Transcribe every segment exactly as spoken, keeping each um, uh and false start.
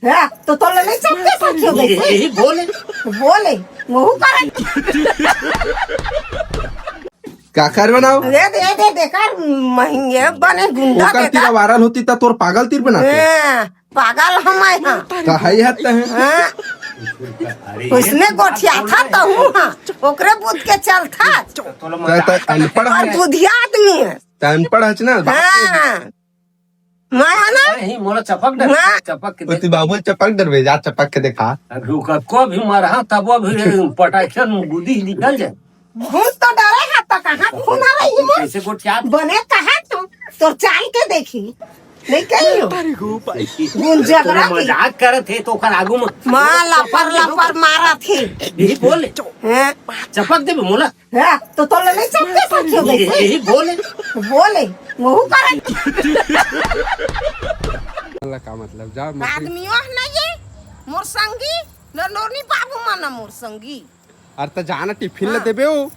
हाँ, तो तोला नहीं चपके सखियो यही, कैसे? यही बोले। बोले, मुँह पर। का कर बनाओ? दे, दे, दे, दे, कर महंगे बने गुंडा ओकर के तीर का। वायरल होती त तोर पागल तीर बनाते। हाँ, पागल हम आए हाँ। त हई हत है। हाँ। अरे, उसने गोठिया था तो हूँ हाँ। ओकरे बुध के चल था। त, त अनपढ़ और है। बुधिया आदमी है। त अनपढ़ है ना? हाँ। मैं है ना? नहीं, मोला चपक डर, हाँ। चपक के ओ, देख। तू बाबू चपक डरबे, जा चपक के देखा। अभी ओकर को भी मरहा, तब वो भी पटाखे में गुदी निकल जाए। घूस तो डरे है, तो कहाँ खून आ रही है? कैसे गोठिया? बने कहा तो, तो चाल के देखी। नहीं कही हो। अरे गो भाई। गुंजा तोला करा थी। मजाक करत हे, तो ओकर आगू में माँ लपर लपर मारा थी। यही बोले। हैं? चपक देबे मोला। हाँ, तो तोला नहीं चपके सखियो कैसे? यही बोले। बोले, मुँह पर। अल्लाह का मतलब, जा मत। आदमियों है ना ये, मोर संगी, न नोनी बाबू माना मोर संगी। अरे त जाना टिफिन ले हाँ। देबे हो।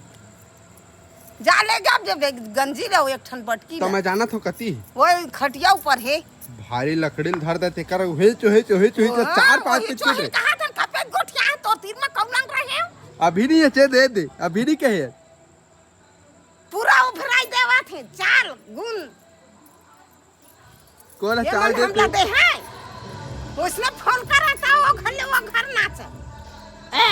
जा ले जा, जब एक गंजी ले एक ठन बटकी तो ले। मैं जाना थो कती। वो खटिया ऊपर है। भारी लकड़ी ल धर दे, तेकर उहे चोहे, चोहे, चोहे, ओ, चार पाँच वही पिट चोहे पिट रे। कहा था, कपे गोठिया है, तोर तीर में कौन लंग रहे हैं? अभी नहीं है, चे दे दे, अभी नहीं कहे। पूरा उभराई देवा थे, चाल, गुन। कोला ये चाल मन दे हमला तू। दे है। उसने फोन करा था, वो घर ले, वो घर नाच। ए!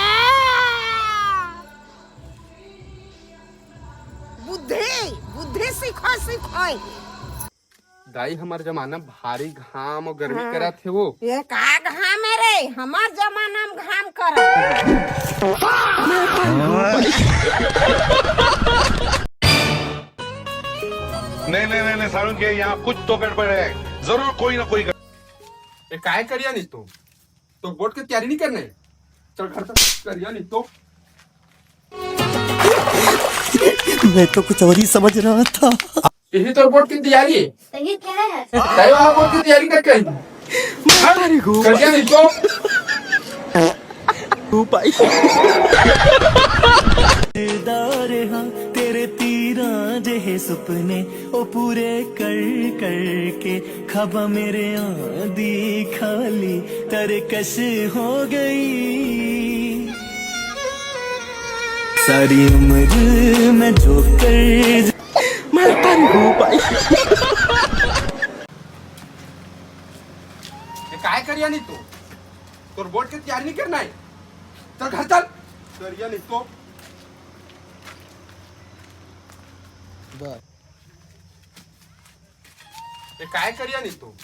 बुद्धि, बुद्धि सीखो, सीखो। दाई, हमर जमाना भारी घाम अउ गर्मी हाँ। करत हे वो। ये का घाम हे रे? हमर जमाना में घाम करत। नहीं, नहीं, नहीं, नहीं, सारुण के यहाँ कुछ तो गड़बड़ है, जरूर कोई ना कोई गड़बड़। ए, काय करिया नहीं तो? तो बोर्ड के तैयारी नहीं करने? चल घर तक करिया नहीं तो। मैं तो कुछ और ही समझ रहा था। यही तो बोर्ड की तैयारी है। सही कह रहे हैं। तय वाला बोर्ड की तैयारी करके आई। अरे गो करिया नहीं तो। ओ भाई। दारे हाँ, तेरे तीरा जहे सुपने, ओ पूरे कर करके खाबा मेरे आंधी खाली तरकश हो गई। सारी उम्र मैं जो कर मैं तारी हूँ भाई। ये काय करिया नहीं तो? तोर बोर्ड के तैयारी नहीं करना है? चल घर चल। करिया नहीं तो। बस। ये काय करिया नहीं तो?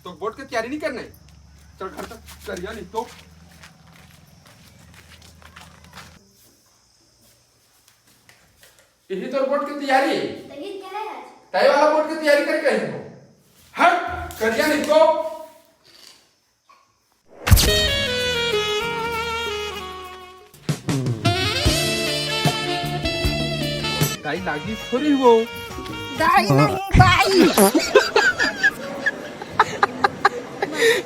तो बोर्ड के तैयारी नहीं करना है? चल घर चल। करिया नहीं तो। यही तोर बोर्ड के तैयारी। तैयारी क्या है आज? तय वाला बोर्ड के तैयारी करके आई हो। हट, करिया नहीं तो। दाई लागी थोड़ी वो। दाई नहीं, दाई।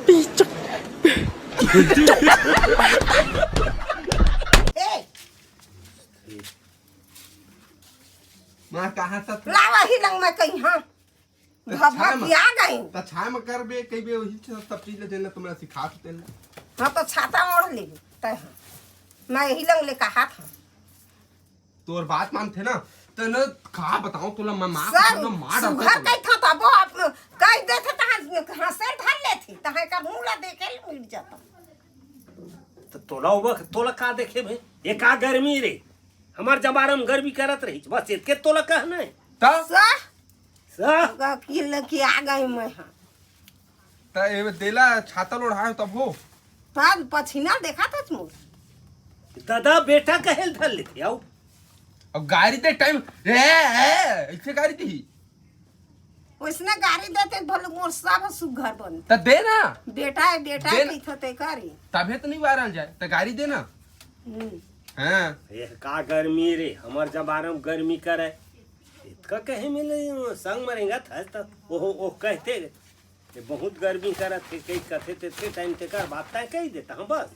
पीछे। ए। माँ, कहाँ तक? लावा ही लंग में कहीं, हाँ। त छाय म, भभकिया गई। त छाय म करबे, कहिबे, वही च-, सब चीज ले जेन ल तुमला सिखात तेन ल। हाँ, तो छाता ओढ़ ले, तय हाँ। मैं यही लंग ले कहा था। तोर बात मानथे ना, त न का बताऊं तोला, मैं मार सब खाथंव ना, मार डालथंव सुघर तोला। कही था, तबो आप कह देथे, तहाँ हंसे धर लेथे, तहाँ का मुंह ला देखे ले मिट जाता। त तोला उबक, तोला का देखे भे? ये का गर्मी रे? हमार जमाना में गर्मी करत रही, बस इतके तोला कहना है। त? सह, सह। का की लकी आ गई मैं हाँ। त ए देला छाता लोढ़ाए तब हो। तब पछिना देखा था मोर। दादा बेटा कहे ल धर लेथे, आओ। अब गारी दे टाइम, ए, ए, ऐसे गारी दी। उसने गारी देते भले मोर सब सुघर बन। त दे ना। बेटा है, बेटा दे ना। की थते करी। तभे तो नहीं वायरल जाए, त गारी दे ना। हम्म। हाँ। ये का गर्मी रे, हमार जमाना में गर्मी करे। इतका कहे मिले, संग मरेंगा था त, ओहो, ओह कहते, ये बहुत गर्मी करत हे, कई कथे ते, ते टाइम ते कर बात तय कही देता, हाँ बस।